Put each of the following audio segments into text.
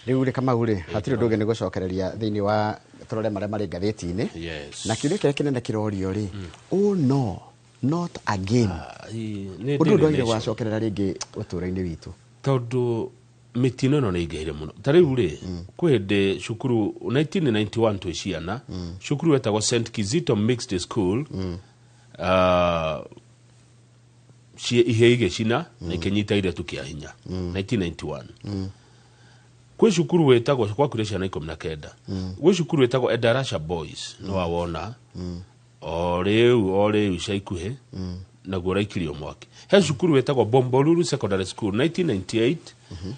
Rĩu rĩ, Kamau rĩ, hatirĩ ũndũ ũngĩ nĩ gũcokereria thĩinĩ wa tũrore marĩa marĩ ngathĩti-inĩ. Na kĩũria kĩrĩa kĩnene kĩrorio rĩ, oh no, not again. Nĩ Ũndũ ũyũ Daily ndwagĩrĩire Nation. gũgacokerera rĩngĩ ũtũũro-inĩ witũ. Tondũ mĩtino ĩno nĩ ĩingĩhire mũno. Ta rĩu rĩ, kwĩ hĩndĩ cukuru 1991 twĩ ciana, cukuru wetagwo St Kizito Mixed School, ihĩa igĩcina na ikĩnyita airĩtu kĩa hinya 1991. Kwĩ cukuru wĩtagwo, gwakuire ciana 19. Gwĩ cukuru wĩtagwo Endarasha Boys, nĩ wawona o rĩu o rĩu ica ikuhĩ, naguo ũraikirio mwaki. He cukuru wĩtagwo Bombolulu Secondary School 1998,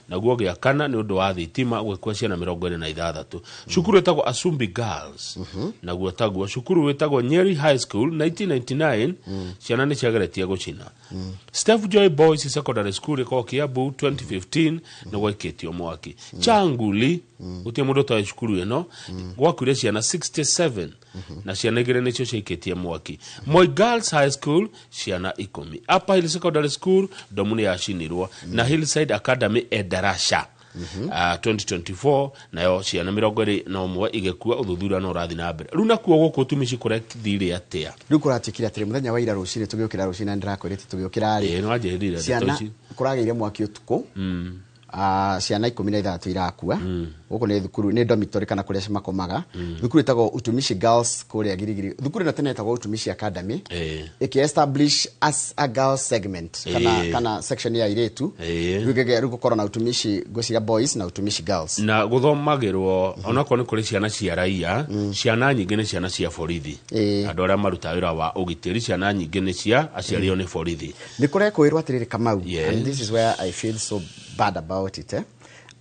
naguo ũgĩakana nĩ ũndũ wa thitima, ũgĩkua ciana 46. Cukuru wĩtagwo Asumbi Girls, naguo taguo. Cukuru wĩtagwo Nyeri High School 1999, ciana nĩ ciageretie gũcina. Steph Joy Boys Secondary School ĩkoragwo Kiambu, 2015 nĩ gwaikĩtio mwaki. Changuli, gũtirĩ mũndũ ũtoĩ cukuru ĩno, gwakuire ciana 67 na ciana 2 nĩcio ciaikĩtie mwaki. Moi Girls High School ciana 10. Upper Hill Secondary School ndomu nĩ yacinirwo, na Hillside Academy Endarasha 2024 nayo ciana 21 igĩkua. Ũthuthuria no ũrathiĩ na mbere. Rĩu nakuo gũkũ Utumishi kũrethire atĩa? Rĩu kũratuĩkire atĩrĩ, mũthenya wa ira rũcinĩ tũgĩũkĩra rũcinĩ, na nĩndĩrakwĩrĩte tũgĩũkĩra rĩ, Ĩĩ, nĩwanjĩrire ndeto ciana ici. Kũragĩire mwaki ũtukũ. Ciana 16 irakua. Gũkũ nĩ thukuru, nĩ dormitory kana kũrĩa makomaga. Thukuru ĩtagwo Utumishi Girls kũrĩa Girigiri. Thukuru ĩno tene ĩtagwo Utumishi Academy, ĩkĩ establish as a girls segment kana, kana section ya airĩtu. Rĩu rĩu gũkorwo na Utumishi, ngwĩciria, Boys na Utumishi Girls. Na gũthomagĩrwo onakorwo nĩ kũrĩ ciana cia raia, ciana nyingĩ nĩ ciana cia borithi, andũ arĩa marutaga wĩra wa ũgitĩri. Ciana nyingĩ nĩ cia aciario nĩ borithi. Nĩ kũrekwĩrwo atĩrĩrĩ, Kamau, and this is where I feel so bad about it,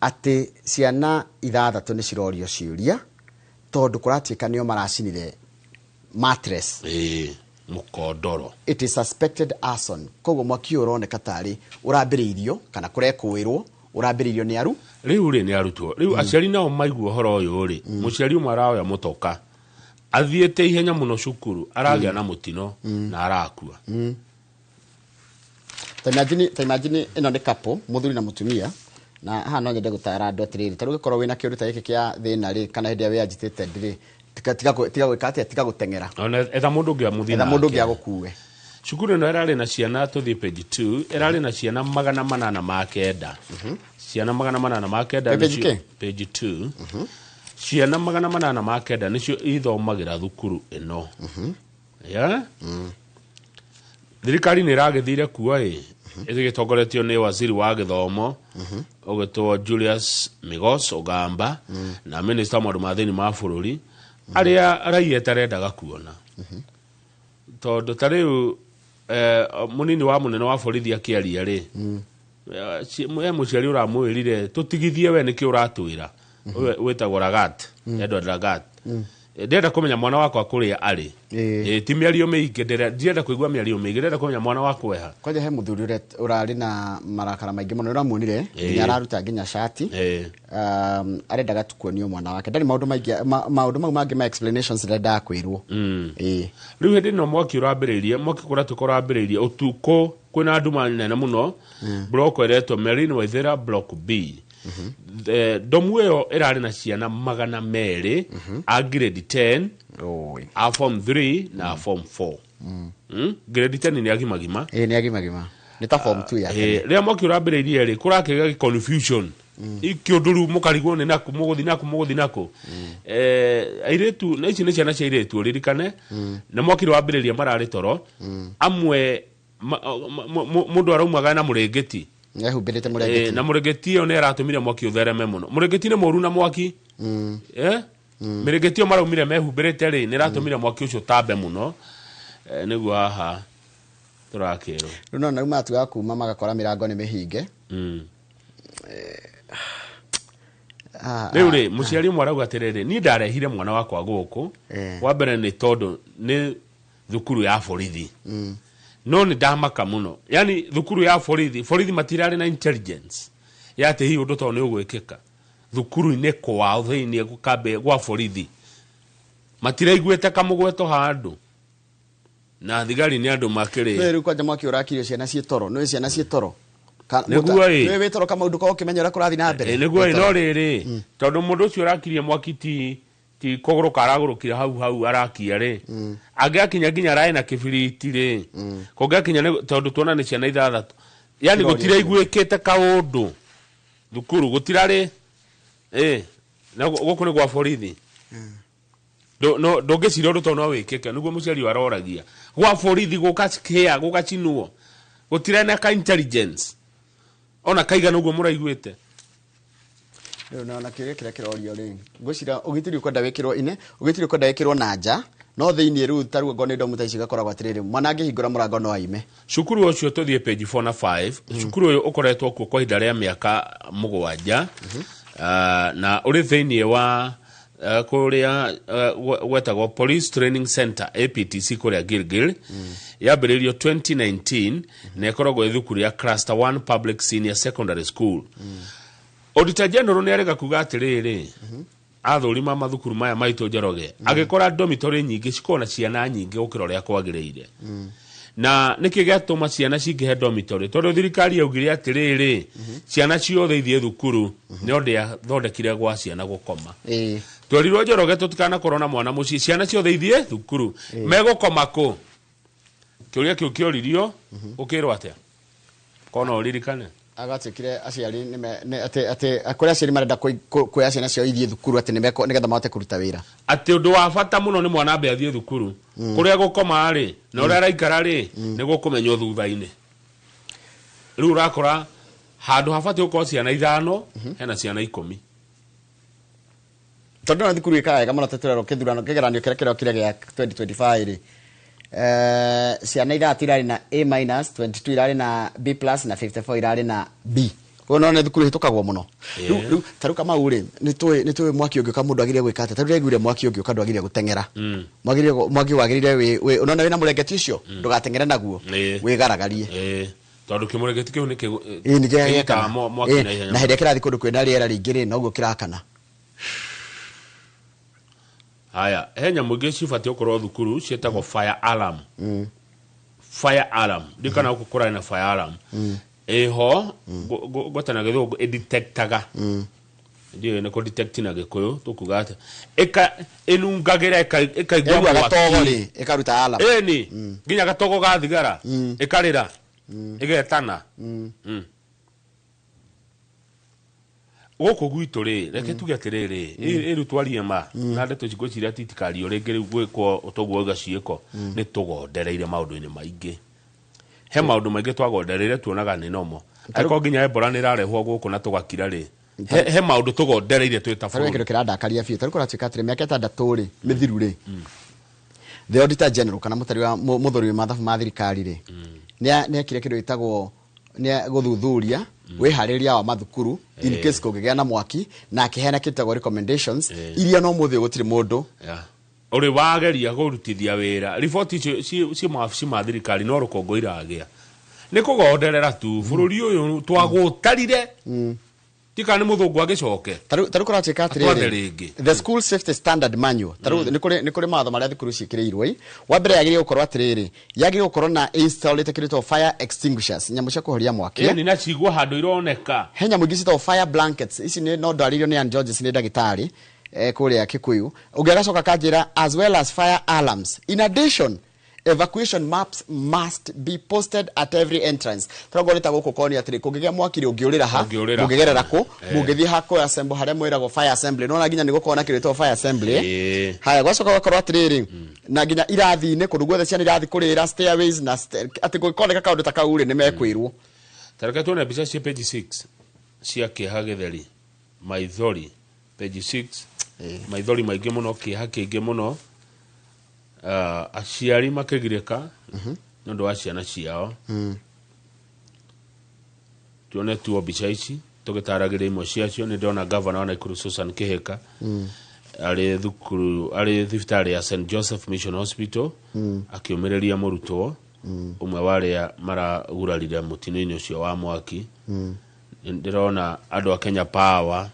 atĩ ciana 6 nĩ cirorio ciũria tondũ kũratuĩka nĩo maracinire mattress. Ĩĩ, mũkondoro. It is suspected arson. Koguo mwaki ũyũ ũroneka tarĩ ũrambĩrĩirio kana kũrekũĩrwo ũrambĩrĩirio nĩ aru Rĩu rĩ, nĩ arutwo. Rĩu aciari nao maigua ũhoro ũyũ rĩ, mũciari ũmwe araoya mũtoka athiĩte ihenya mũno cukuru, aragĩa na mũtino na arakua. Ta imagine ĩno nĩ couple, mũthuri na mũtumia. Na haha no nyende gũtara andũ atĩrĩrĩ, ta rĩu ũgĩkorwo wĩna kĩũndũ ta gĩkĩ kĩa thĩna rĩ, kana hĩndĩ ĩrĩa wĩ agitated rĩ, tiga gwĩka atĩa, tiga gũteng'era. Ona etha mũndũ ũngĩ amũthiĩ Etha mũndũ ũngĩ nake. Agũkue. Cukuru ĩno ĩrarĩ na ciana, tũthiĩ page 2, ĩrarĩ na ciana 809, ciana 809. Page kĩ? Page 2. Ciana 809 nĩcio ithomagĩra thukuru ĩno. Yeah? Thirikari nĩ ĩragĩthire kuo ĩ ĩgĩtongoretio nĩ waziri wa gĩthomo ũgĩtwo Julius Migos Ogamba na minista wa maũndũ ma thĩinĩ ma bũrũri, arĩa raia ĩtarendaga kuona, tondũ ta rĩu mũnini wa mũnene wa borithi akĩaria rĩ, he mũciari ũramwĩrire, "Tũtigithie, we nĩkĩ ũratwĩra?" Ũyũ wĩtagwo Lagat, Edward Lagat. "Ndĩrenda kũmenya mwana wakwa kũrĩa arĩ." Ti mĩario mĩingĩ, ndirenda kũigua mĩario mĩingĩ, ndĩrenda kũmenya mwana wakwa eha. Kwanja he mũthuri ũrarĩ na marakara maingĩ mũno, ũramuonire nginya araruta nginya cati. Arendaga tu kuonio mwana wake, ndarĩ maũndũ maingĩ, maũndũ mau mangĩ ma explanations ndendaga kwĩrwo. Rĩu hĩndĩ ĩno mwaki ũrambĩrĩirie, mwaki kũratuĩka ũrambĩrĩirie ũtukũ, kwĩna nduma nene mũno, block ĩretwo Merin Waithera Block B. Ndomu ĩyo ĩrarĩ na ciana 200 a grade 10, Oi. a form 3 na a form 4. Grade 10 nĩ agimagima. Ĩĩ, nĩ agimagima, nĩ ta form 2 ya tene. Rĩrĩa mwaki ũrambĩrĩirie rĩ, kũrakĩgĩa confusion ikĩũndũ, rĩu mũkarigwo nĩ naku mũgũthi, naku mũgũthi naku. Airĩtu na ici nĩ ciana cia airĩtu, ũririkane na mwaki wambĩrĩria mararĩ toro amwe, mũndũ araumaga na mũrĩngĩti. Ehumbĩrĩte mũrengeti. Na mũrĩngĩti ĩyo nĩ ĩratũmire mwaki ũthereme mũno. Mũrĩngĩti nĩ mũru na mwaki. Mĩrĩngĩti ĩyo maraumire mehumbĩrĩte rĩ, nĩ ĩratũmire mwaki ũcio ũtambe mũno. Nĩguo haha tũrakĩrwo. Rĩu no rĩu matuaga kuma magakora mĩrango nĩ mĩhinge. Rĩu rĩ, mũciari ũmwe arauga atĩrĩrĩ, "Niĩ ndarehire mwana wakwa gũkũ wa mbere nĩ tondũ nĩ thukuru ya borithi, no nĩ ndamaka mũno." Yani thukuru ya borithi, borithi matirarĩ na intelligence ya atĩ hihi ũndũ ta ũyũ nĩ ũgwĩkĩka thukuru-inĩ kwao thĩinĩ kambĩ gwa borithi. Matiraiguĩte kamũgweto handũ na thigari nĩ andũ makĩrĩ. Nĩ rĩu kwanja mwaki ũrakirio ciana ciĩ toro, nĩ ciana ciĩ toro. Nĩguo ĩ. Nĩ wĩ toro kamaũndũ korwo ũkĩmenya ũrĩa kũrathiĩ na mbere. Ĩ, nĩguo ĩ, no rĩrĩ, tondũ mũndũ ũcio ũrakirie mwaki ti kũgũrũka aragũrũkire hau hau arakia rĩ, angĩakinya nginya araĩ na kĩbiriti rĩ, kũngĩakinya tondũ tuona nĩ ciana ithathatũ, yani Kĩroria. Gũtiraiguĩkĩte kaũndũ thukuru gũtirarĩ ĩ na gũkũ nĩ gwa borithi. Ndũngĩciria ũndũ tondũ no wĩkĩke, nĩguo mũciari ũyũ aroragia gwa borithi gũgakĩa gũgacinwo, gũtirĩ na ka intelligence ona kaigana ũguo mũraiguĩte. Rĩu na kĩũria kĩrĩa kĩrorio rĩ, ngwĩciria ũgitĩri ũkwenda wĩkĩrwo ine, ũgitĩri ũkwenda wĩkĩrwo na nja, no thĩinĩ rĩu ta rĩu angorwo nĩ ndomu ta ici igakoragwo atĩrĩrĩ, mwana angĩhingũra mũrango no aime. Cukuru ũcio, tũthiĩ page 4 na 5. Cukuru ũyũ ũkoretwo kuo kwa ihinda rĩa mĩaka 7, na ũrĩ thĩinĩ wa kũrĩa gwetagwo Police Training Center APTC kũrĩa Gilgil. Yambĩrĩirio 2019 na ĩkoragwo ĩ thukuru ya Cluster 1 Public Senior Secondary School. Auditor General nĩ arega kuga atĩrĩrĩ, athũrima mathukuru maya maitũ, Njoroge, agĩkora dormitory nyingĩ cikoragwo na ciana nyingĩ gũkĩra ũrĩa kwagĩrĩire. Na nĩkĩ gĩatũma ciana cingĩhe dormitory? Tondũ thirikari yaugire atĩrĩrĩ, ciana ciothe ithiĩ thukuru, no ndĩathondekire gwa ciana gũkoma. Twerirwo, Njoroge, tũtikanakorwo na mwana mũciĩ, ciana ciothe ithiĩ thukuru, megũkoma kũ? Kĩũria kĩu kĩoririo, ũkĩrwo atĩa kona ũririkane? Agatuĩkire aciari atĩ kũrĩa aciari marenda kuoya ciana ciao ithiĩ thukuru, atĩ nĩgetha mahote kũruta wĩra. Atĩ ũndũ wa bata mũno nĩ mwana ambe athiĩ thukuru, kũrĩa gũkoma rĩ na ũrĩa araikara rĩ nĩ gũkũmenywo thutha-inĩ. Rĩu ũrakora handũ habatiĩ gũkorwo ciana ithano hena ciana 10. Tondũ na thukuru ĩkaga wega mũno, tũrerwo kĩthurano, kĩgeranio kĩrĩa kĩrokire gĩa 2025 rĩ, ciana ithathatũ irarĩ na A minus, 22 irarĩ na B plus na 54 irarĩ na B. Koguo no nĩ thukuru ĩhĩtũkagwo mũno. Rĩu ta rĩu Kamau rĩ, nĩ tũĩ mwaki ũngĩũka mũndũ agĩrĩire gwĩka atĩa? Ta rĩu ndĩraiguire mwaki ũngĩũka ndwagĩrĩire gũteng'era. Mwaki wagĩrĩire ũnona wĩna mũrengeti ũcio, ndũgateng'ere naguo, wĩgaragarie. Ĩĩ, tondũ kĩmũrengeti kĩu nĩ Ĩĩ, nĩ kĩnyitaga gĩakana. mwaki na ihenya. Na hĩndĩ ĩrĩa kĩrathiĩ kũndũ kwĩna rĩera rĩingĩ rĩ, noguo kĩrakana. Haya, he nyamũ ingĩ cibatiĩ gũkorwo thukuru ciĩtagwo fire alarm. Fire alarm, ndikana gũkũ kũrarĩ na fire alarm ĩho, ngweta na gĩthũngũ ĩdetectaga, ndiũĩ nĩ kũ detect na gĩkũyũ tũkuga atĩa, ĩka ĩnungagĩra ĩkaigua Yaigua gatogo mwaki rĩ, ĩkaruta alarm. Ĩni nginya gatogo ga thigara ĩkarĩra ĩgetana. Gũkũ gwitũ rĩ, reke tuge atĩrĩrĩ, ĩrĩu twarie ma na ndeto ici, ngwĩciria titikario rĩngĩ rĩu gwĩkwo toguo wauga ciĩko, nĩ tũgondereire maũndũ-inĩ maingĩ. He maũndũ maingĩ twagondereire, tuonaga nĩ nomo, angĩkorwo nginya Ebola nĩ ĩrarehwo gũkũ na tũgakira rĩ, he maũndũ tũgondereire twĩ ta Tarĩu bũrũri. kĩndũ kĩrandakaria biũ, tarĩu kũratuĩka atĩrĩ, mĩaka 6 rĩ mĩthiru rĩ, the auditor general kana mũtari wa mũthuri wa mathabu ma thirikari rĩ, nĩ ekire kĩndũ gĩtagwo nĩ gũthuthuria wĩharĩria wa mathukuru in case kũngĩgĩa na mwaki, na akĩheana kĩndũ gĩtagwo recommendations iria no mũthĩ gũtirĩ mũndũ Yeah. Ũrĩ wageria kũrutithia wĩra riboti icio ci mawabici ma thirikari, no rũkũngũ iragĩa nĩ kũgonderera tu. Bũrũri ũyũ twagũtarire, tika nĩ mũthũngũ agĩcoke tarĩu kũratuĩka atwathe atĩrĩrĩ, rĩngĩ. The school safety standard manual, tarĩu nĩ kũrĩ mawatho marĩa thukuru ciĩkĩrĩirwo ĩ. Wa mbere yagĩrĩire gũkorwo atĩrĩrĩ, yagĩrĩire gũkorwo na installĩte kĩndũ gĩtagwo fire extinguishers, nyamũ cia kũhoria mwaki. Ĩni na cigwo handũ ironeka. He nyamũ ingĩ ciĩtagwo fire blankets, ici nĩ no ndarĩirio nĩ Ann Georges, nĩ ndagĩtarĩ kũrĩa Kikuyu. Ũngĩ agacoka kanjĩra, as well as fire alarms, in addition evacuation maps must be posted at every entrance. Tũragwo nĩ ta gũkũ konio atĩrĩ, kũngĩgĩa mwaki rĩ, ũngĩũrĩra ha? Ũngĩũrĩra. Mũngĩgerera kũ? Mũngĩthiĩ ha kũ assemble harĩa mwĩragwo fire assembly? Nona nginya nĩ gũkorwo na kĩndũ gĩtagwo fire assembly, eh? Haya, gwacoka gwakorwo atĩrĩrĩ, na nginya irathi-inĩ kũndũ guothe ciana irathi kũrĩra, stairways na atĩ kũngĩkoneka kaũndũ ta kau rĩ, nĩ mekwĩrwo. Tareke tuone mbica cia page 6 cia kĩeha gĩtheri, maithori, page 6. Maithori maingĩ mũno, kĩeha kĩingĩ mũno, aciari makĩgirĩka nĩ ũndũ wa ciana ciao. Tuone tuo mbica ici tũgĩtaragĩria imwe ciacio. Nĩ ndĩrona gavana wa Nakuru Susan Kĩhĩka arĩ thukuru, arĩ thibitarĩ ya St Joseph Mission Hospital, akĩũmĩrĩria mũrutwo ũmwe wa arĩa maragurarire mũtino-inĩ ũcio wa mwaki. Nĩ ndĩrona andũ a Kenya Power,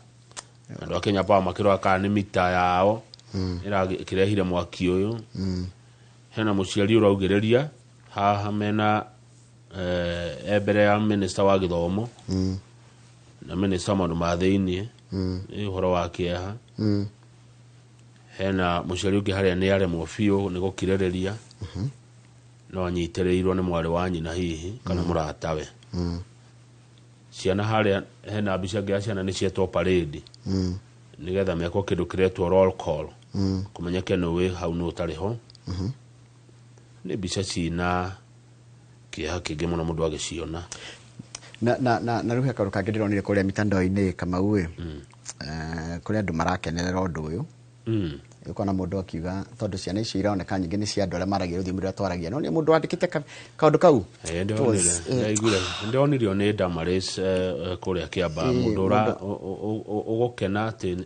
andũ a Kenya Power makĩrora kana nĩ mita yao ĩrahire mwaki ũyũ. Hena mũciari ũraugĩrĩria haha mena E mbere ya minister wa gĩthomo na minister wa maũndũ ma thĩiniĩ, nĩ ũhoro wa kĩeha. Hena mũciari ũngĩ harĩa nĩ aremwo biũ nĩ gũkirĩrĩria, no anyitĩrĩirwo nĩ mwarĩ wa nyina hihi kana mũratawe. Ciana harĩa, hena mbica ĩngĩ ya ciana nĩ cietwo parade nĩgetha mekwo kĩndũ kĩretwo roll call, kũmenyeke nũ wĩ hau, nũ ũtarĩ ho. Nĩ mbica cina kĩeha kĩingĩ mũno mũndũ agĩciona. Na rĩu he kaũndũ kangĩ ndĩronire kũrĩa mitandao-inĩ, Kamau ĩ. Kũrĩa andũ marakenerera ũndũ ũyũ. Ũkona mũndũ akiuga tondũ ciana icio ironeka nyingĩ nĩ cia andũ arĩa maragia rũthiomi rũrĩa twaragia, no nĩ mũndũ wandĩkĩte kaũndũ kau. It was, Ndaiguire, ndonirio nĩ Damaris kũrĩa Kĩamba, mũndũ ũra ũgũkena atĩ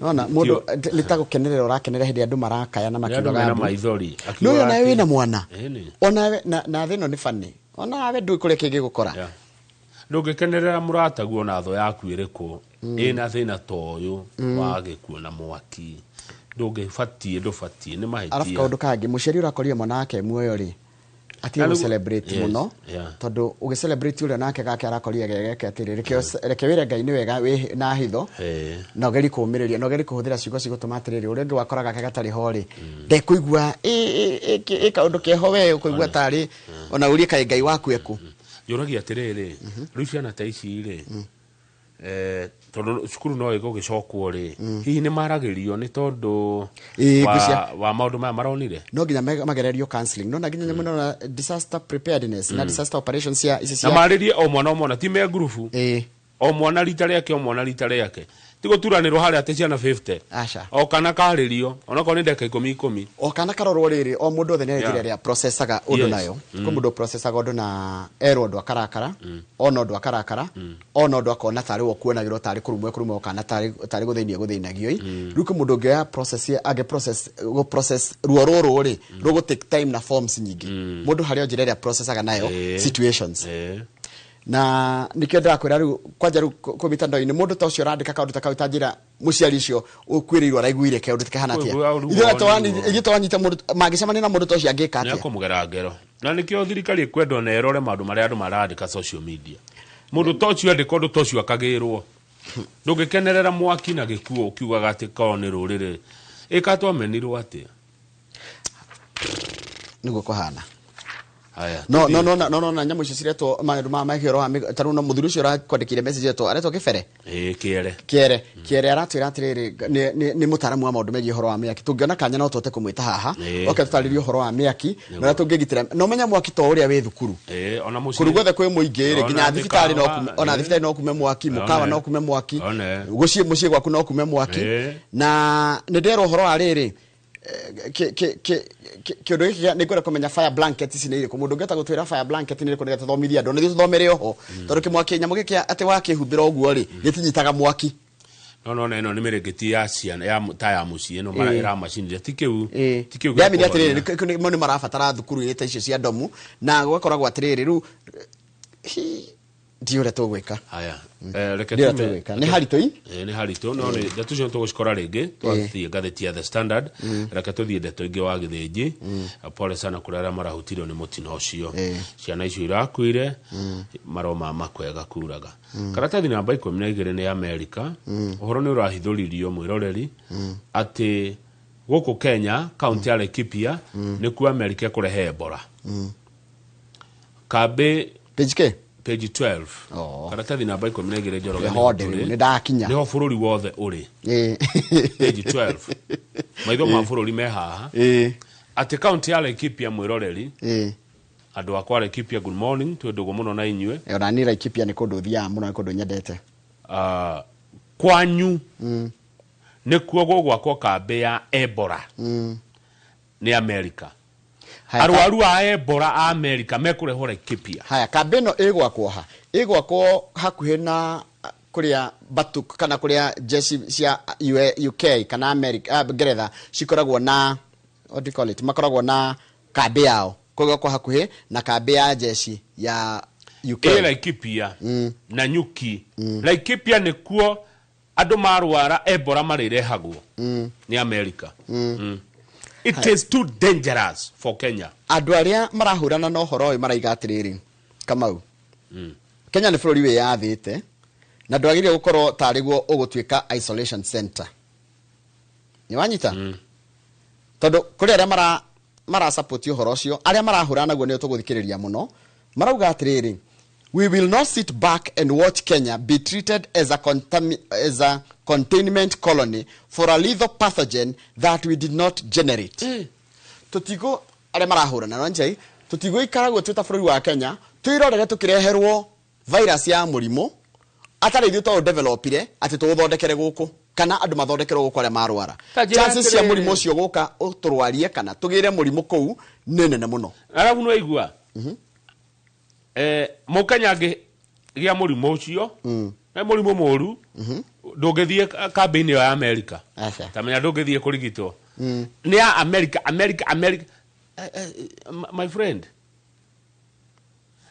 Nona mũndũ nĩ ta gũkenerera ũrakenerera hĩndĩ andũ marakaya na nĩ andũ makiugaga mena mbu. Maithori. No ũyũ nawe wĩna mwana. Ĩni. Onawe na thĩ ĩno nĩ bani, onawe ndũĩ kũrĩa kĩngĩgũkora. Yeah. Ndũngĩkenerera mũrataguo na thũ yaku ĩrĩkũ ĩna thĩna ta ũyũ wa gĩkuũ na mwaki. Ndũngĩbatiĩ, ndũbatiĩ, nĩ Arabu mahĩtia. Kaũndũ kangĩ, mũciari ũrakorire mwana wake muoyo rĩ, atige Na gũ celebrate mũno, tondũ ũgĩ celebrate ũrĩa nake gake arakorire gegeke atĩrĩ, reke wĩre Ngai nĩ wega wĩ na hitho, na ũgerie kũũmĩrĩria na ũgerie kũhũthĩra ciugo cigũtũma atĩrĩrĩ, ũrĩa ũngĩ wakora gake gatarĩ ho rĩ, ndekũigua ĩ kaũndũ keho, we ũkũigua tarĩ ona ũrie kaĩ Ngai waku eku. Njũragia atĩrĩrĩ, rĩu ciana ta ici rĩ, tondũ cukuru no ĩgũgĩcokwo rĩ, hihi nĩ maragĩrio nĩ tondũ Ĩĩ, wa, wa maũndũ maya maronire? No nginya magererio counseling, no na nginya nyamũ na disaster preparedness na disaster operations cia ici Na cia marĩrie o mwana o mwana, ti me ngurubu. O mwana rita rĩake, o mwana rita rĩake, ti gũturanĩrwo harĩa atĩ ciana 50. Aca. O kana karĩrio onakorwo nĩ ndagĩka ikũmi ikũmi. O kana karorwo rĩrĩ, o mũndũ othe nĩ arĩ njĩra ĩrĩa processaga ũndũ nayo. Kwĩ mũndũ processaga ũndũ na erwo ũndũ akarakara, ona ũndũ akarakara, ona ũndũ akona tarĩ we ũkuonagĩrwo, tarĩ kũrumwo kũrumwo, kana tarĩ gũthĩnio gũthĩnagio ĩ. Rĩu kwĩ mũndũ ũngĩoya process angĩ process gũ process ruo rũrũ rĩ, rũgũ take time na forms nyingĩ. Mũndũ harĩ o njĩra ĩrĩa processaga nayo situations. Na nikio ndĩrakwĩra rĩu kwanja rĩu kũ mitandao-inĩ, mũndũ ta ũcio ũrandĩka kaũndũ ta kau, ta njĩra mũciari ũcio ũkuĩrĩirwo araiguire kaũndũ kahana atĩa. Kũigua ruo nĩguo. Ithuĩ twanyita mũndũ mangĩcemania na mũndũ ta ũcio angĩka Nĩ atĩa? Akũmũgera ngero, na nĩkĩo thirikari ĩkwendwo na ĩrore maũndũ marĩa andũ marandĩka social media. Mũndũ ta ũcio andĩka ũndũ ta ũcio akagĩrwo. Ndũngĩkenerera mwaki na gĩkuũ ũkiugaga atĩ korwo nĩ rũrĩrĩ ĩka twamenirwo atĩa? Nĩguo kũhana. Haya, No tũthiĩ. no no no no na nyamũ icio ciretwo maũndũ ma mahĩro wa ta rĩu no mũthuri ũcio ũrakwandĩkire message etwo aretwo Kĩbere. Ĩĩ, kĩere. Kĩere, Kĩere aratwĩra atĩrĩrĩ, nĩ mũtaaramu wa maũndũ megiĩ ũhoro wa mĩaki. Tũngĩona kanya no tũhote kũmwĩta haha oke tũtarĩrie ũhoro wa mĩaki na ũrĩa tũngĩgitĩra no menya mwaki to ũrĩa wĩ thukuru. Ĩĩ, ona mũciĩ. Kũndũ guothe kwĩ mũingĩ rĩ, Ona nginya thibitarĩ no mĩkawa, kume, ona thibitarĩ no kume mwaki, mũkawa no kume mwaki, One. gũciĩ mũciĩ gwaku no kume mwaki. Na nĩ nderwo ũhoro wa rĩrĩ, kĩũndũ gĩkĩ nĩ ngwenda kũmenya fire blanket ici nĩ irĩkũ. Mũndũ ũngĩhota gũtwĩra fire blanket nĩ irĩkũ nĩgetha tũthomithie andũ, nĩthuĩ tũthomere oho, tondũ kĩmwaki nyamũ gĩkĩ atĩ wakĩhumbĩra ũguo rĩ, gĩtinyitaga mwaki. No nona ĩno nĩ mĩrĩngĩti ya ciana ya ta ya mũciĩ ĩno mara ĩramacinire, ti kĩu, ti kĩu gĩa Ndĩramenya atĩrĩrĩ, kũhonia. Mo nĩ marabatara thukuru ĩ ta icio cia ndomu, na gũgakoragwo atĩrĩrĩ, rĩu hi, ndiũ ũrĩa tũgwĩka. Haya, reke Ndiũ ũrĩa tũgwĩka, nĩ haritũ i. Ĩĩ, nĩ haritũ, no nĩ ndeto icio tũgũcikora rĩngĩ twathiĩ ngathĩti ya The Standard. Reke tũthiĩ ndeto ingĩ wa gĩthĩnji. Pole sana kũrĩ arĩa marahutirio nĩ mũtino ũcio. Ciana icio irakuire maroma makwega kuraga. Karatathi namba 12 nĩ Amerika. Ũhoro nĩ ũrahithũririo, mwĩroreri, atĩ gũkũ Kenya, kaunti ya Laikipia, nĩkuo Amerika ĩkũrehe Ebola kambĩ. Page K. Page 12. Oh. Karatathi namba 12, Njoroge. Nĩho Nĩho ndĩ tũrĩ. rĩu, nĩndakinya. Nĩho bũrũri wothe ũrĩ. Page 12, maitho ma bũrũri me haha, atĩ kaunti ya Laikipia, mwĩroreri, andũ akwa Laikipia, good morning, twĩ ndũgũ mũno na inyuĩ. Ona niĩ Laikipia nĩ kũndũ thiaga mũno, nĩ kũndũ nyendete. Kwanyu nĩkuo gũgwakwo kambĩ ya Ebola nĩ Amerika. Haya, Arwaru a Ebola a Amerika mekũrehwo Laikipia. Haya, kambĩ ĩno ĩgwakwo ha? Ĩgwakwo hakuhĩ na kũrĩa Batuk kana kũrĩa jeshi cia UK kana America, Ngeretha cikoragwo na, what do you call it, makoragwo na kambĩ yao. Koguo ĩgwakwo hakuhĩ na kambĩ ya jeshi ya UK. Ĩ Laikipia na nyuki. Laikipia nĩkuo andũ marwara Ebola marĩrehagwo nĩ Amerika. It is too dangerous for Kenya. Andũ arĩa marahũrana na ũhoro ũyũ maraiga atĩrĩrĩ, Kamau, Kenya nĩ bũrũri wĩyathĩte na ndwagĩrĩire gũkorwo tarĩ guo ũgũtuĩka isolation center. Nĩ wanyita? Tondũ kũrĩ arĩa mara support ũhoro ũcio, arĩa marahũrana naguo nĩo tũgũthikĩrĩria mũno, marauga atĩrĩrĩ, we will not sit back and watch Kenya be treated as a containment colony for a lethal pathogen that we did not generate. Tutigo arĩa marahũrana na njai, tutigoikara guo twĩ ta bũrũri wa Kenya, twĩrorere tũkĩreherwo virus ya mũrimũ atarĩ ithuĩ twaũ developire atĩ tũũthondekere gũkũ kana andũ mathondekerwo gũkũ arĩa marwara. Ta njĩra Chances cia atĩrĩrĩ. mũrimũ ũcio gũka ũtũrwarie kana tũgĩre mũrimũ kũu nĩ nene mũno. Arabu nĩ waigua mũkenya angĩgĩa mũrimũ ũcio, nĩ mũrimũ mũru, ndũngĩthiĩ kambĩ-inĩ ĩyo ya America. Aca. Tamenya ndũngĩthiĩ kũrigitwo nĩ ya America, America, America. My friend,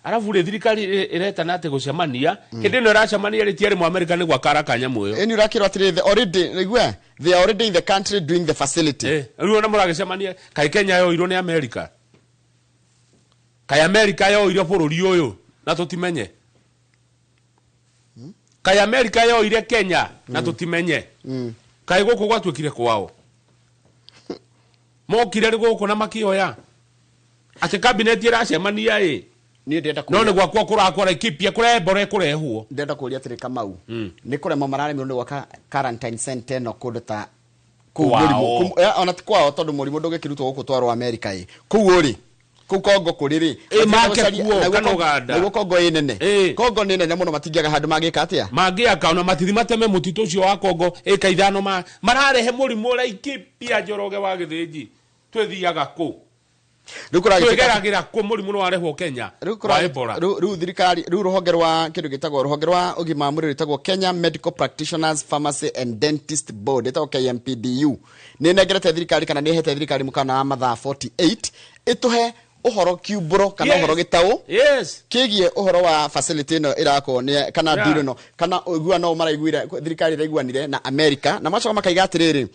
arabu rĩ, thirikari ĩretana atĩ gũcemania, hĩndĩ ĩno ĩracemania rĩ, tiarĩ Mũamerika nĩ gwakara kanyamũ ĩyo. Ĩni ũrakĩrwo atĩrĩrĩ, they already, nĩgue, they are already in the country doing the facility. Rĩu ona mũragĩcemania, kaĩ Kenya yoirwo nĩ America? Kaĩ America yoire bũrũri ũyũ na tũtimenye? Kaĩ America yoire Kenya na tũtimenye? Kaĩ gũkũ gwatuĩkire kwao? Mokire rĩ gũkũ na makĩoya atĩ kabineti ĩracemania ĩ. Niĩ ndĩrenda No nĩ kũria, gwakwa kũrakwa Laikipia kũrĩa Ebola ĩkũrehwo. Ndĩrenda kũria atĩrĩ, Kamau, nĩ kũremwo mararemirwo nĩ gwaka quarantine center ĩno kũndũ ta kũu Kwao. mũrimũ ona ti kwao, tondũ mũrimũ ndũngĩkĩrutwo gũkũ twarwo America ĩ. Kũu ũrĩ kũu Kongo kũrĩ rĩ, Ĩ, make gũcaria- kuo, naguo kana Uganda. Naguo Kongo ĩ nene. Ĩ. Kongo nĩ nene mũno, matingĩaga handũ mangĩka atĩa. Mangĩaka ona matithi mateme mũtitũ ũcio wa Kongo ĩka 5 mararehe mũrimũ Laikipia. Njoroge wa Gĩthĩnji, twĩthiaga kũ? Rĩu kũragĩtuĩka Twĩgeragĩra kũ mũrimũ nĩ warehwo Kenya rĩu wa Ebola? rĩu thirikari, rĩu rũhonge rwa kĩndũ gĩtagwo rũhonge rwa ũgima wa mwĩrĩ rwĩtagwo Kenya Medical Practitioners Pharmacy and Dentist Board, ĩtagwo KMPDU, nĩ ĩnengerete thirikari kana nĩ ĩhete thirikari mũkana wa mathaa 48 ĩtũhe ũhoro kiumbũro kana ũhoro gĩtaũ kĩgiĩ ũhoro wa facility ĩno ĩrakwo nĩ kana deal ĩno kana ũiguano maraiguire thirikari ĩraiguanire na America, na macoka makaiga atĩrĩrĩ,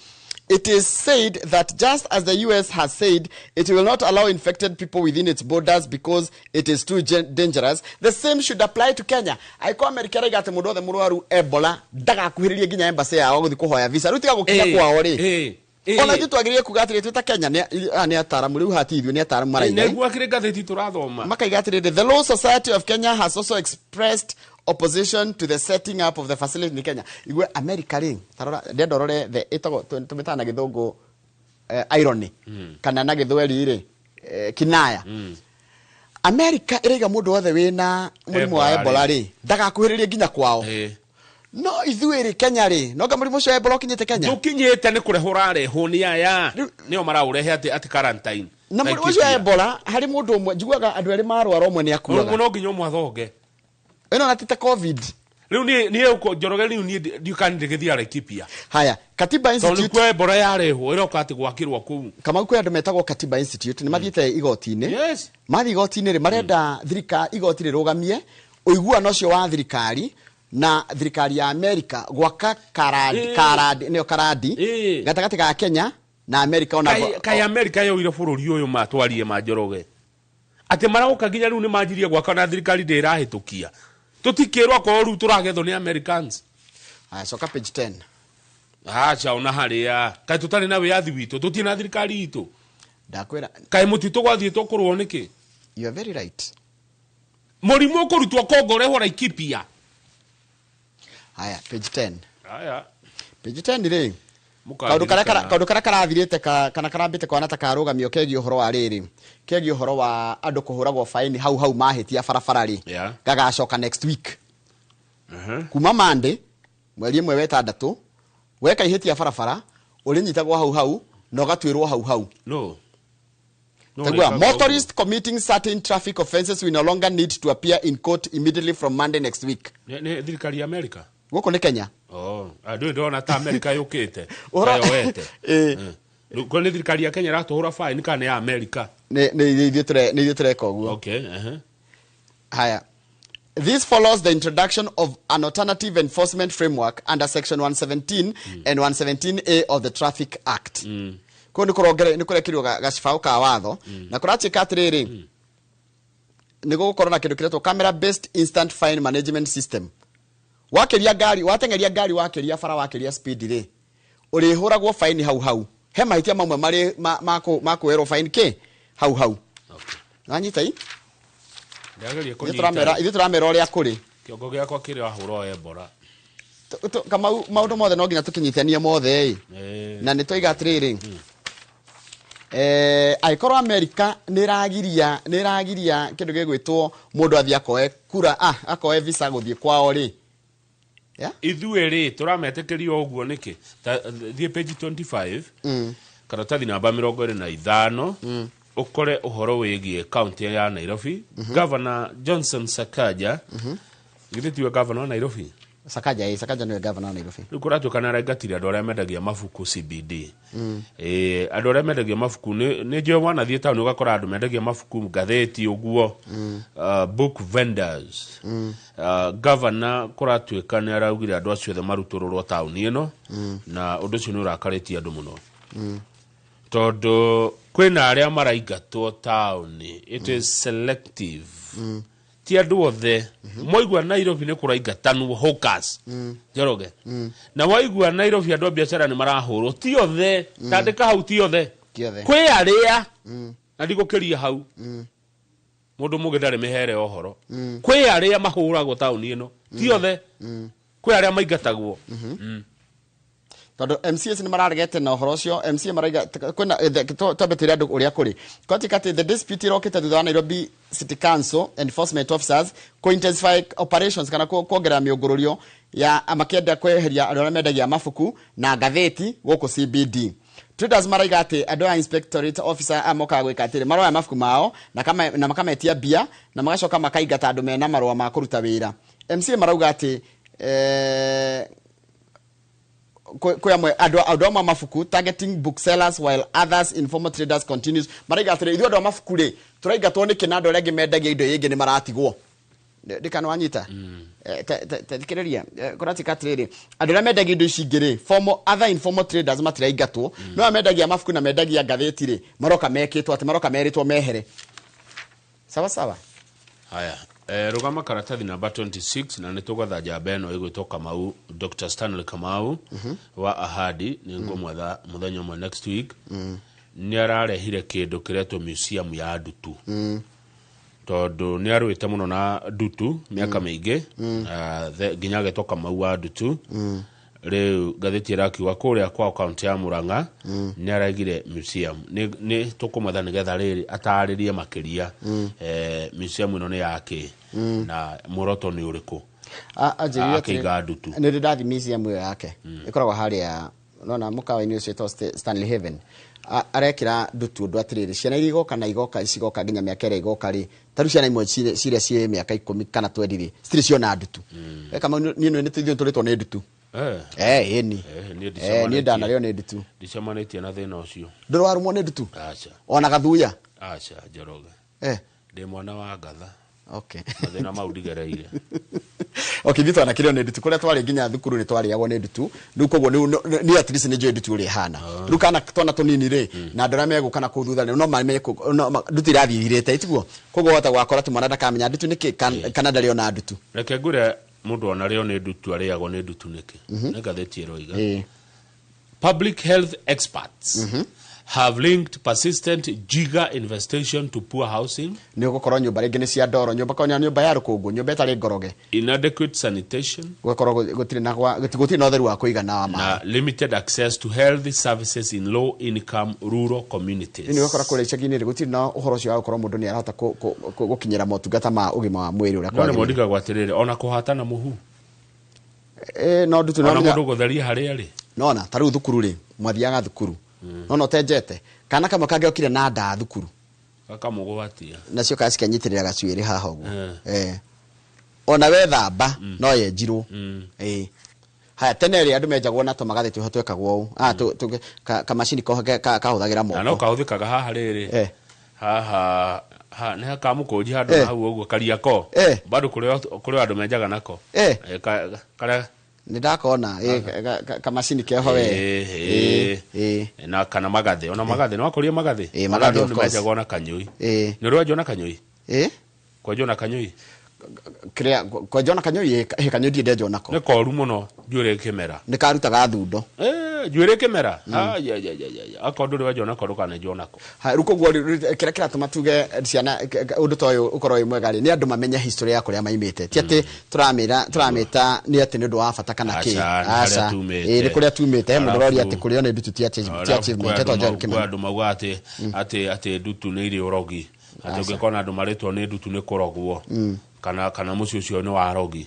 it is said that just as the US has said it will not allow infected people within its borders because it is too dangerous, the same should apply to Kenya. Angĩkorwo America ĩraiga atĩ mũndũ wothe mũrwaru Ebola ndagakuhĩrĩrie nginya embassy yao gũthiĩ kũhoya visa, rĩu tiga gũkinya kwao rĩ, ona ithuĩ twagĩrĩire kuga atĩrĩ, twĩ ta Kenya, aya nĩ ataramu rĩu, hati ithuĩ nĩ ataramu maraiga Nĩguo akĩrĩ ngathĩti tũrathoma. Makaiga atĩrĩrĩ, the Law Society of Kenya has also expressed opposition to the setting up of the facility in Kenya. Igwe America rĩ, tarora ndenda ũrore the ĩtagwo tũmĩtaga na gĩthũngũ irony kana na gĩthweri rĩ, kinaya. America ĩraiga mũndũ wothe wĩna mũrimũ wa Ebola Ebola rĩ ndagakuhĩrĩrie nginya kwao. No ithuĩ rĩ, Kenya rĩ, nonga mũrimũ ũcio wa Ebola ũkinyĩte Kenya? Ndũkinyĩte, nĩ kũrehwo ũrarehwo nĩ aya, nĩo maraũrehe atĩ quarantine. Na mũrimũ ũcio wa Ebola harĩ mũndũ ũmwe, njiguaga andũ erĩ marwara ũmwe nĩ akuaga. No nginya ũmwe athonge. Ĩno na ti ta COVID. Rĩu niĩ ũko Njoroge, rĩu niĩ ndiũkani ndĩgĩthiĩ Laikipia. Haya, Katiba Tondũ Institute. nĩkuo Ebola yarehwo, ĩroka atĩ gwakĩrwo kũu. Kamau, kwĩ andũ metagwo Katiba Institute nĩ mathiĩte igoti-inĩ. Mathiĩ igoti-inĩ rĩ, marenda thirikari, igoti rĩrũgamie ũiguano ũcio wa thirikari na thirikari ya America gwaka karadi, karadi nĩyo karadi gatagatĩ ga Kenya na America ona Kaĩ America yoire bũrũri ũyũ matwarie ma Njoroge atĩ maroka nginya rĩu nĩ manjirie gwaka na thirikari ndĩrahĩtũkia, tũtikĩrwo akorwo rĩu tũragethwo nĩ Americans. Haya, coka page 10. Aca, ona harĩa kaĩ tũtarĩ na wĩyathi witũ, tũtirĩ na thirikari itũ? Ndakwĩra. Kaĩ mũtitũ gwathiĩtwo kũrũo nĩkĩ? You are very right. Mũrimũ ũkũrutwo Kongo ũrehwo Laikipia. Haya, page 10. Aya. Page 10 rĩ, kaũndũ karĩa kaũndũ karĩa karathirĩte kana karambĩte kwana ta karũgamio kegiĩ ũhoro wa rĩrĩ, kegiĩ ũhoro wa andũ kũhũragwo faini hau hau mahĩtia barabara rĩ, gagacoka next week. Kuma Monday mweri 1 wa 6, weka ihĩtia barabara ũrĩnyitagwo hau hau na ũgatuĩrwo hau hau. No. No, Tagua, rĩkaga motorists committing certain traffic offences will no longer need to appear in court immediately from Monday next week. Ũguo. Nĩ thirikari ya America? Gũkũ nĩ Kenya. Oh, andũ ndona ta America yũkĩte yoete. Rĩu nĩ thirikari ya Kenya ĩratũhũra fine kana nĩ ya America? Nĩ ithuĩ tũreka ũguo. Okay. Haya. This follows the introduction of an alternative enforcement framework under Section 117 and 117A of the Traffic Act. Koguo nĩ kũrongere nĩ kũrekĩrwo gacibaũ ka watho na kũratuĩka atĩrĩrĩ, nĩ gũgũkorwo na kĩndũ kĩretwo camera based instant fine management system. Wakĩria ngari, wateng'eria ngari, wakĩria bara, wakĩria speed rĩ, ũrĩhũragwo fine hau hau. He mahĩtia mamwe marĩ ma kuoerwo fine kĩ hau hau. Wanyita i? Ndageria Ithuĩ tũramera kũnyita. Ithuĩ tũramera ũrĩa kũrĩ. Kĩongo gĩakwa kĩrahũra ebola. Kamau, maũndũ mothe no nginya tũkĩnyitanie mothe ĩ. Na nĩ twoiga atĩrĩrĩ, angĩkorwo Amerika nĩ ĩragiria kĩndũ gĩgwĩtwo mũndũ athiĩ akoe kura, akoe visa gũthiĩ kwao rĩ. Yeah? Ithuĩ rĩ, tũrametĩkĩria ũguo nĩkĩ? Thiĩ page 25, karatathi namba 25, ũkore ũhoro wĩgiĩ kaunti ya Nairobi. Governor Johnson Sakaja, githĩ tiwe governor wa Nairobi? Sakaja, ĩ, Sakaja nĩwe governor wa Nairobi. Rĩu kũratuĩka nĩ araingatire andũ arĩa mendagia mabuku CBD. Andũ arĩa mendagia mabuku, nĩ njũĩ wanathiĩ taũni ũgakora andũ mendagia mabuku, ngathĩti ũguo, book vendors. Governor kũratuĩka nĩ araugire andũ acio othe marutũrũrwo taũni ĩno, na ũndũ ũcio nĩ ũrakarĩtie andũ mũno, tondũ kwĩna arĩa maraingatwo taũni. It is selective, ti andũ othe. Mwaigua Nairobi nĩ kũraingatanwo hawkers, Njoroge, na waigua Nairobi andũ a biacara nĩ marahũrwo, ti othe. Tandĩka hau, ti othe. Ti othe. Kwĩ arĩa, na ndigũkĩria hau, mũndũ mũgĩ ndarĩ mĩhere ũhoro. Kwĩ arĩa mahũragwo taũni ĩno, ti othe. Kwĩ arĩa maingatagwo. Tondũ MCAs nĩ mararegete na ũhoro ũcio. MCA maraiga kwĩna twambe twĩre andũ ũrĩa kũrĩ. Kwatuĩka atĩ the dispute ĩrokĩte thutha wa Nairobi City Council enforcement officers ku intensify operations kana kuongerera mĩũngũrũrio ya makĩenda kweheria andũ arĩa mendagia mabuku na ngathĩti gũkũ CBD. Traders maraiga atĩ andũ aya inspectorate officer aya mokaga gwĩka atĩrĩ, maroya mabuku mao na makametia mbia na magacoka makaingata andũ mena marũa ma kũruta wĩra. MCA marauga atĩ kwĩ amwe andũ amwe a mabuku targeting booksellers while others informal traders continues. Maraiga atĩrĩ, ithuĩ andũ a mabuku rĩ, tũraingatwo nĩkĩ na andũ arĩa angĩ mendagia indo ingĩ nĩ maratigwo? Ndikana wanyita. Thikĩrĩria, kũratuĩka atĩrĩrĩ, andũ arĩa mendagia indo ici ingĩ rĩ, formal, other informal traders matiraingatwo, no arĩa mendagia mabuku na mendagia ngathĩti rĩ, maroka mekĩtwo atĩ maroka merĩtwo mehere. Sawa sawa. Haya, rũgama karatathi namba 26, na nĩ tũgwetha njamba ĩno ĩgwĩtwo Kamau, Dr Stanley Kamau wa Ahadi. Nĩ ngũmwetha mũthenya ũmwe next week. Nĩ ararehire kĩndũ kĩretwo museum ya ndutu, tondũ nĩ arũĩte mũno na ndutu mĩaka mĩingĩ, nginya agetwo Kamau wa ndutu. Rĩu ngathĩti ĩrakiuga kũrĩa kwao kaunti ya Murang'a nĩ araigire museum. Nĩ tũkũmwetha nĩgetha rĩrĩ atarĩrie makĩria, museum ĩno nĩ yakĩ na muoroto nĩ ũrĩkũ. Anjĩrire atĩrĩ- Akĩiga ndutu. Nĩ ndĩ ndathi museum ĩyo yake, ĩkoragwo harĩa nona mũkawa-inĩ ũcio wĩtagwo Stanley Haven. Arekĩra ndutu ũndũ atĩrĩrĩ, ciana iria igoka na igoka cigoka nginya mĩaka ĩrĩa igoka rĩ, ta rĩu ciana imwe ciria ciĩ mĩaka 10 kana 20 rĩ, citirĩ ciona ndutu. Kamau, niĩ nĩ ithuĩ tũrĩtwo nĩ ndutu. Ĩni. Niĩ Niĩ ndanarĩo nĩ ndutu. Ndicemanĩtie na thĩna ũcio. Ndũrĩ warũmwo nĩ ndutu? Aca. Ona gathuya? Aca, Njoroge. Ndĩ mwana wa ngatha. Mathĩna mau ndigereire. Okay, ithuĩ twanakĩrĩo nĩ ndutu kũrĩa twarĩ nginya thukuru nĩ twarĩagwo nĩ ndutu. Rĩu koguo niĩ at least nĩ njũĩ ndutu ũrĩa ĩhana. Rĩu kana twana tũnini rĩ, na andũ arĩa megũka na kũu thutha rĩ, no mamenye ndutu irathiĩ ithirĩte, tiguo? Koguo wahota gwakora atĩ mwana ndakamenya ndutu nĩkĩ kana ndarĩ ona ndutu. Reke ngwĩre, mũndũ onarĩo nĩ ndutu, arĩagwo nĩ ndutu nĩkĩ? Nĩ ngathĩti ĩroiga public health experts have linked persistent jigger infestation to poor housing, Nĩ ũgũkorwo nyũmba rĩngĩ nĩ cia ndoro, nyũmba konya nyũmba ya rũkũngũ, nyũmba ĩtarĩ ngoroge, inadequate sanitation, gũgakorwo gũtirĩ na gũtirĩ na ũtheru wa kũigana wa maĩ, na limited access to health services in low income rural communities. Nĩ ũgakora kũrĩa icagi-inĩ rĩ, gũtirĩ na ũhoro ũcio wa gũkorwo mũndũ nĩ arahota gũkinyĩra motungata ma ũgima wa mwĩrĩ ũrĩa No nĩ kwagĩrĩire. mondigagwo atĩrĩrĩ, ona kũhatana mũhu, No ndutu no ona nginya mũndũ gũtheria harĩa rĩ. Nona ta rĩu thukuru rĩ, mwathiaga thukuru nona ũtenjete kana kamwe kangĩokire na ndaa thukuru, Gakamũgwatia. Nacio kana cikanyitĩrĩra gacuĩrĩ haha ũguo. Ona wethamba no yenjirwo. Haya, tene rĩ, andũ menjagwo na tũmagathĩ twĩho twekagwo ũũ. Kamacini kahũthagĩra Na no moko. kahũthĩkaga haha rĩrĩ, haha nĩ hakamũkũnji handũ na hau ũguo kariako. Bado kũrĩ andũ menjaga nako. Karĩa Nĩ ndakona kamacini keho we. Ĩĩ, ĩ ĩĩ. Na kana magathĩ, ona magathĩ nĩ wakoria magathĩ. Ĩĩ, Ona magathĩ, andũ of nĩ course. menjagwo na kanyũi. Ĩĩ. Nĩ ũrĩ wenjwo na kanyũi? Ĩ. Kwenjwo na kanyũi. Kĩrĩa kwenjwo na kanyũi? Ĩ, kanyũi ndirĩ ndenjwo nako. Nĩ koru mũno njuĩrĩ ĩkĩmera. Nĩ karutaga thundo. Njuĩrĩ ĩkĩmera. Ai, ai, ai, ai, ai. Akorwo ndũrĩ wenjwo nako, ndũkanenjwo nako. Ha, rĩu koguo rĩ, kĩrĩa kĩratũma tuge ciana ũndũ ta ũyũ ũkorwo wĩ mwega rĩ, nĩ andũ mamenye history ya kũrĩa maimĩte. Ti atĩ tũramĩra tũramĩta nĩ atĩ nĩ ũndũ wa bata kana kĩ. Aca, nĩ harĩa Aca. tumĩte. Ĩ, nĩ kũrĩa tumĩte. He mũndũ ũroria Arabu- atĩ kũrĩo nĩ ndutu ti achievement. Etwo Joel kwĩ Kimani. andũ maugaga atĩ ndutu nĩ irĩ ũrogi, atĩ ũngĩkona andũ marĩtwo nĩ ndutu nĩ kũrogwo, kana mũciĩ ũcio nĩ wa rogi.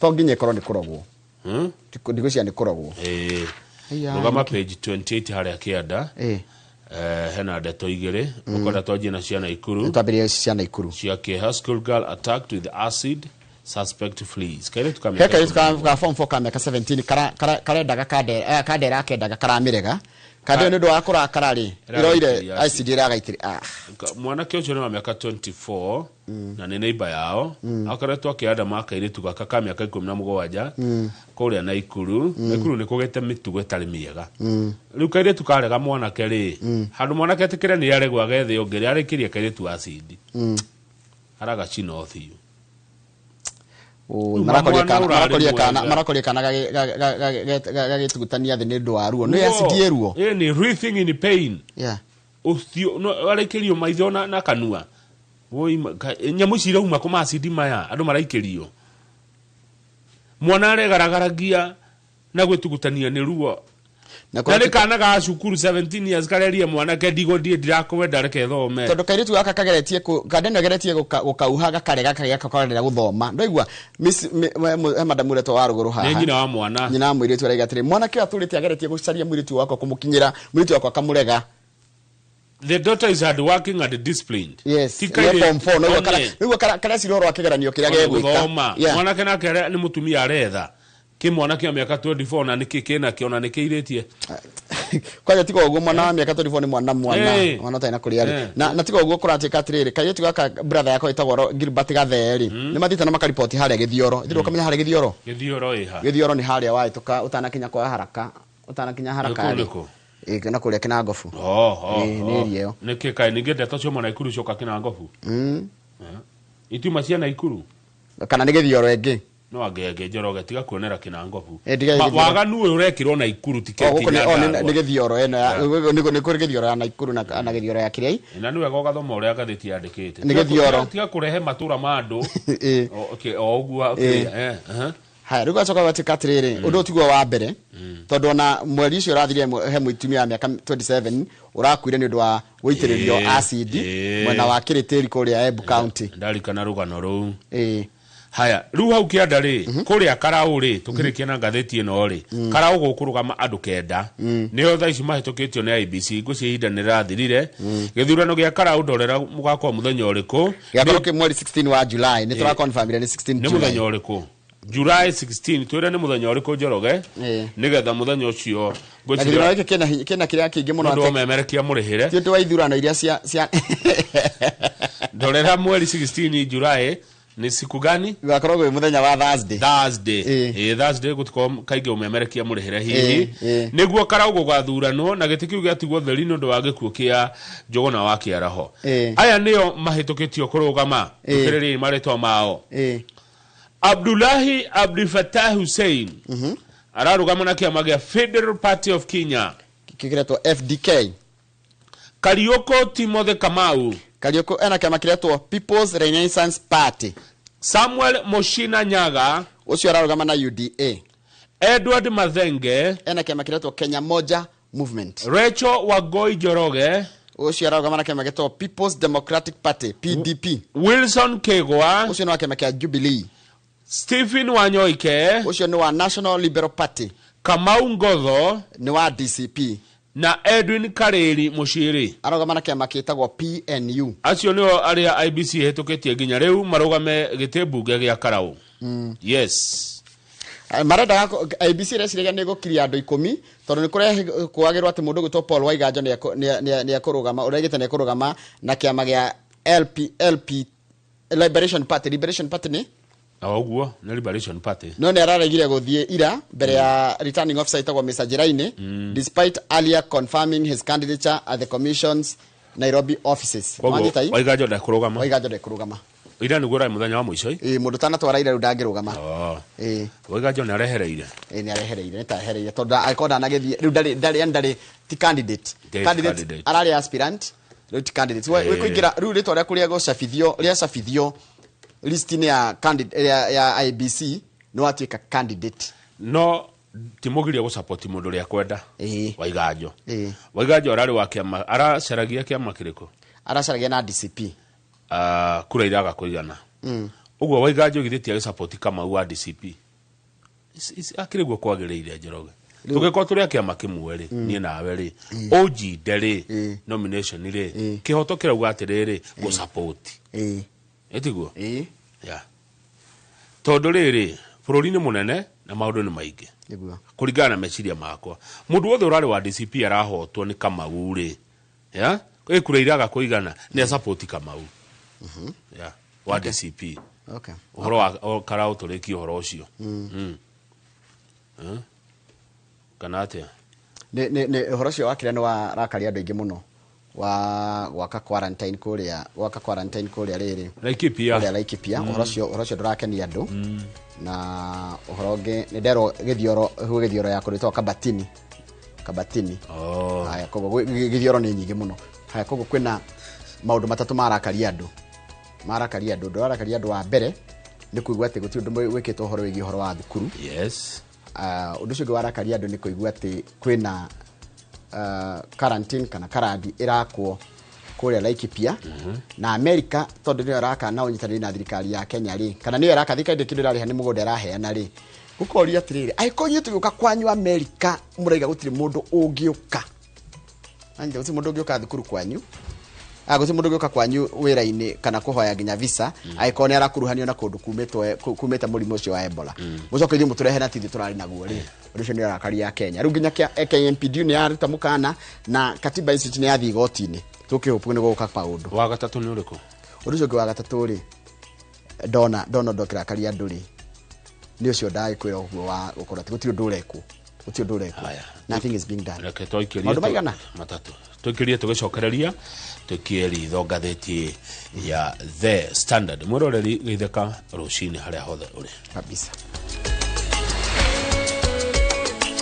To nginya ĩkorwo nĩ kũrogwo. Hmm? Ndigwĩciria nĩ kũrogwo. Ĩĩ. Aya, Rũgama page 28 harĩa kĩanda. Ĩ. Hena ndeto igĩrĩ ũkwenda twanjie na cia Naikuru. Twambĩrĩrie cia Naikuru. Cia kĩeha, school girl attacked with acid, suspect flees. Kairĩtu ka He mĩaka kairĩtu 10. ka form 4 ka mĩaka 17 karendaga kandera akendaga karamĩrega kandera nĩ ũndũ wa kũrakara rĩ, ĩroire Ĩragaitĩria acid ĩragaitĩria. Ah. Mwanake ũcio nĩ wa mĩaka 24 na nĩ neighbor yao, akoretwo akĩandama kairĩtu gaka ka mĩaka 17 kũrĩa Naikuru. Naikuru nĩ kũgĩte mĩtugo ĩtarĩ mĩega. Rĩu kairĩtu karega mwanake rĩ, handũ mwanake etĩkĩre nĩ aregwo agethe ũngĩ rĩ, arĩkĩrie kairĩtu acidi, aragacina ũthiũ. Oi, Rĩu marakoria mwana kana ũrarĩ marakoria kana mwega. marakoria kana gagĩtugutania thĩ nĩ ũndũ wa ruo. Nĩ acid ĩ ruo. Ĩ, nĩ writhing in pain. Ũthiũ no arĩkĩrio maitho na kanua. Woi, nyamũ ici irauma kũ? Macidi maya andũ maraikĩrio, mwana aregaragaragia na gwĩtugutania nĩ ruo. Na Na nĩ kana ga cukuru 17 years karerie mwanake, ndigo ndiĩ ndirakwenda, reke thome. Tondũ kairĩtu gaka kageretie kanda ĩno ĩgeretie gũkauha gakarega kagĩa kakarera gũthoma. Ndaigua he madamu ũretwo wa rũgũrũ haha. Nĩ nyina wa mwana. Nyina wa mũirĩtu araiga atĩrĩ, mwanake ũyũ atũrĩte ageretie gũcaria mũirĩtu wakwa, kũmũkinyĩra mũirĩtu wakwa akamũrega. The daughter is hard working and disciplined. Yes. Ti Nĩ kairĩtu- form 4 no one. nĩguo karecira ũhoro wa kĩgeranio kĩrĩa Ona gegwĩka. gũthoma. Mwanake nake nĩ mũtumia aretha kĩ mwana kĩa mĩaka 24 na nĩkĩ kĩna kĩo na nĩkĩ irĩtie. Kwanja tiga ũguo, mwana wa mĩaka 24 nĩ mwana mwana Eh. mwana ũtarĩ na kũrĩa rĩ. Eh. Na tiga ũguo, kũratuĩka atĩrĩrĩ, kairĩtu gaka brother yakwa ĩtagwo Gilbert Gathee rĩ, nĩ mathiĩte na makariboti harĩa Gĩthioro. Ithuĩ ũkamenya harĩa Gĩthioro? Gĩthioro ĩha? Gĩthioro nĩ harĩa wahĩtũka ũtanakinya kwa haraka, ũtanakinya haraka Nĩkũ, rĩ. nĩkũ? Ĩ, na kũrĩa Kĩnangobu. Oh, Ĩ, nĩ area ĩyo. Nĩkĩ kaĩ ningĩ ndeto cioma Naikuru cioka Kĩnangobu? Itiuma cia Naikuru. Kana nĩ Gĩthioro ĩngĩ. No angenge Njoroge, tiga kuonera Kĩnangobu. Eh, tiga Gĩthioro. Waganu ũyũ ũrekĩrwo Naikuru ti O, gũkũ nĩ o, Nyandarua. nĩ Gĩthioro ĩno nĩ kũrĩ Gĩthioro ya Naikuru na Gĩthioro ya kĩrĩa. Na nĩ wega ũgathoma ũrĩa ngathĩti yandĩkĩte. Nĩ Gĩthioro. Tiga kũrehe matũra ma andũ. Ĩ. Okay, o ũguo, okay, aha. Haya, rĩu gacoka gatuĩka atĩrĩrĩ, ũndũ ũyũ tiguo wa mbere, tondũ ona mweri ũcio ũrathirire he mũtumia wa mĩaka 27 ũrakuire nĩ ũndũ wa gũitĩrĩrio acid mwena wa Kĩrĩtĩri kũrĩa Embu County. Ndarikana rũgano rũu. Ĩ. Haya, rĩu hau kĩanda rĩ, kũrĩa Karaũ rĩ, tũkĩrĩkia na ngathĩti ĩno rĩ, Karaũ gũkũrũgama andũ kenda, nĩo thaa ici mahĩtũkĩtio nĩ IEBC. Ngwĩciria ihinda nĩ rĩrathirire. Gĩthurano gĩa Karaũ, ndorera mũgakorwo mũthenya ũrĩkũ? Gĩakorwo kĩ mweri 16 wa July, nĩ tũraconfirmire nĩ 16 Nĩ July. mũthenya ũrĩkũ? July 16, twĩre nĩ mũthenya ũrĩkũ, Njoroge, nĩgetha mũthenya ũcio Na ngwĩciria gĩthurano gĩkĩ kĩna kĩrĩa kĩingĩ mũno mũndũ atĩ ũmemerekia mũrĩhĩre. Ti ũndũ wa ithurano iria cia Ndorera mweri 16 July nĩ siku gani? Gũgakorwo gwĩ mũthenya wa Thursday. Thursday. Ĩ. Ĩ, Thursday gũtikorwo kaingĩ ũmemerekia mũrĩhĩre hihi. Ĩ, ĩ. Nĩguo Karau gũgathuranwo na gĩtĩ kĩu gĩatigwo theri nĩ ũndũ wa gĩkuũ kĩa Njũgũna wa Kĩaraho. Ĩ. Aya nĩo mahĩtũkĩtio kũrũgama. Ĩ. Thikĩrĩriai marĩtwa mao. Ĩ. Abdullahi Abdulfatah Hussein ararũgama na kĩama gĩa Federal Party of Kenya. Kĩretwo FDK. Kariũkũ Timothy Kamau. Kariũkũ ena kĩama kĩretwo People's Renaissance Party. Samuel Mushina Nyaga. Ũcio ararũgama na UDA. Edward Mathenge. Ena kĩama kĩretwo Kenya Moja Movement. Rachel Wangoi Njoroge. Ũcio ararũgama na kĩama gĩtwo People's Democratic Party, PDP. Wilson Kegwa. Ũcio nĩ wa kĩama kĩa Jubilee. Stephen Wanyoike. Ũcio nĩ wa National Liberal Party. Kamau Ngotho. Nĩ wa DCP. Na Edwin Karĩri Mũciri. Ararũgama na kĩama kĩtagwo PNU. Acio nĩo arĩa IEBC ĩhĩtũkĩtie nginya rĩu marũgame gĩtĩ mbunge gĩa Karau. Yes. Marendaga IEBC ĩreciragia nĩ ĩgũkiria andũ 10, tondũ nĩ kũragĩrwo atĩ mũndũ ũgwĩtwo Paul Waiganjo nĩ ekũrũgama, ũraigĩte nĩ ekũrũgama na kĩama gĩa LP Liberation Party. Liberation Party nĩ Oguo nĩ Liberation Party. No nĩ araregire gũthiĩ ira mbere ya returning officer ĩtagwo Mr. Njiraini, despite earlier confirming his candidature at the commission's Nairobi offices. Koguo Wanyita i? Waiganjo ndekũrũgama. Waiganjo ndekũrũgama. Ira nĩguo ũrarĩ mũthenya wa mũico. Ĩĩ, mũndũ tanatwara ira rĩu ndangĩrũgama. Oh. Ĩĩ. Waiganjo nĩ arehereire. Ĩĩ, nĩ arehereire, nĩ ta arehereire tondũ angĩkorwo ndanagĩthiĩ rĩu ndarĩ yani ndarĩ ti candidate. Ndarĩ Candidate candidate. ararĩ aspirant, rĩu ti candidate. Ĩĩ. Wĩkũingĩra rĩu rĩtwa rĩaku rĩa gũcabithio rĩacabithio list-inĩ ya candidate ya IEBC, nĩ watuĩka candidate. No ti mũgirie gũsupport mũndũ ũrĩa kwenda. Ĩĩ. Waiganjo. Ĩĩ. Waiganjo ararĩ wa kĩama, aracaragia kĩama kĩrĩkũ? Aracaragia na DCP. Kura iraga kũigana. Ũguo Waiganjo githĩ ti agĩsupport Kamau wa DCP? Akĩrĩ guo kwagĩrĩire, Njoroge. Tũngĩkorwo tũrĩ a kĩama kĩmwe rĩ, niĩ nawe rĩ, ũnjinde rĩ, nomination rĩ, kĩhoto kĩrauga atĩrĩrĩ, ngũsupport. Ĩtiguo? Ĩĩ. Yeah. Tondũ rĩrĩ, bũrũri nĩ mũnene na maũndũ nĩ maingĩ. Nĩguo. Kũringana na meciria makwa, mũndũ wothe ũrarĩ wa DCP arahotwo nĩ Kamau rĩ, yeah? Ĩ kura iraga kũigana, nĩ asupport Kamau, yeah, wa DCP. Ũhoro wa Karau tũrĩkie ũhoro ũcio. Kana atĩa? Nĩ ũhoro ũcio wa kĩrĩa nĩ warakaria andũ aingĩ mũno, wa gwaka quarantine kũrĩa, gwaka quarantine kũrĩa rĩrĩ. Laikipia. Kũrĩa Laikipia. Ũhoro ũcio ndũrakenia andũ. Na ũhoro ũngĩ nĩ nderwo gĩthioro, gwĩ gĩthioro ya kũrĩtwo Kabatini. Kabatini. Oh. Haya, koguo gĩthioro nĩ nyingĩ mũno. Haya, koguo kwĩna maũndũ matatũ marakaria andũ. Marakaria andũ. Ũndũ ũrarakaria andũ wa mbere nĩ kũigua atĩ gũtirĩ ũndũ wĩkĩtwo ũhoro wĩgiĩ ũhoro wa thukuru. Ũndũ ũcio ũngĩ warakaria andũ nĩ kũigua atĩ kwĩna quarantine kana karandi ĩrakwo kũrĩa Laikipia, na Amerika tondũ nĩyo ĩraka na ũnyitanĩri na thirikari ya Kenya rĩ, kana nĩyo ĩraka, thirikari ndĩ kĩndũ ĩrarĩha, nĩ mũgũnda ĩraheana rĩ, gũkoria atĩrĩrĩ, angĩkorwo inyuĩ tũgĩũka kwanyu Amerika mũraiga gũtirĩ mũndũ ũngĩũka. Anja, gũtirĩ mũndũ ũngĩũka thukuru kwanyu, gũtirĩ mũndũ ũngĩũka kwanyu wĩra-inĩ kana kũhoya nginya visa angĩkorwo nĩ arakuruhanio na kũndũ kumĩte mũrimũ ũcio wa Ebola, mũcoke ithuĩ mũtũrehe na ti ithuĩ tũrarĩ naguo rĩ, ũndũ ũcio nĩ ũrakaria Kenya. Rĩu nginya KMPDU nĩ yaruta mũkana na Katiba Institute nĩ yathiĩ igoti-inĩ, tũkĩhũpu nĩ gũgũka maũndũ. Wa gatatũ nĩ ũrĩkũ? Ũndũ ũcio ũngĩ wa gatatũ rĩ, ndona ũndũ ũkĩrakaria andũ rĩ, nĩ ũcio ndagĩkwĩra ũguo wa gũkorwo atĩ gũtirĩ ũndũ ũrekwo, gũtirĩ ũndũ ũrekwo. Haya. Nothing is being done. Reke twaikĩrie. Maũndũ maigana? Matatũ tũikĩrie, tũgĩcokereria tũikie ritho ngathĩti ya The Standard. Mwĩroreri, geithĩka rũcinĩ harĩa hothe ũrĩ. Kabisa.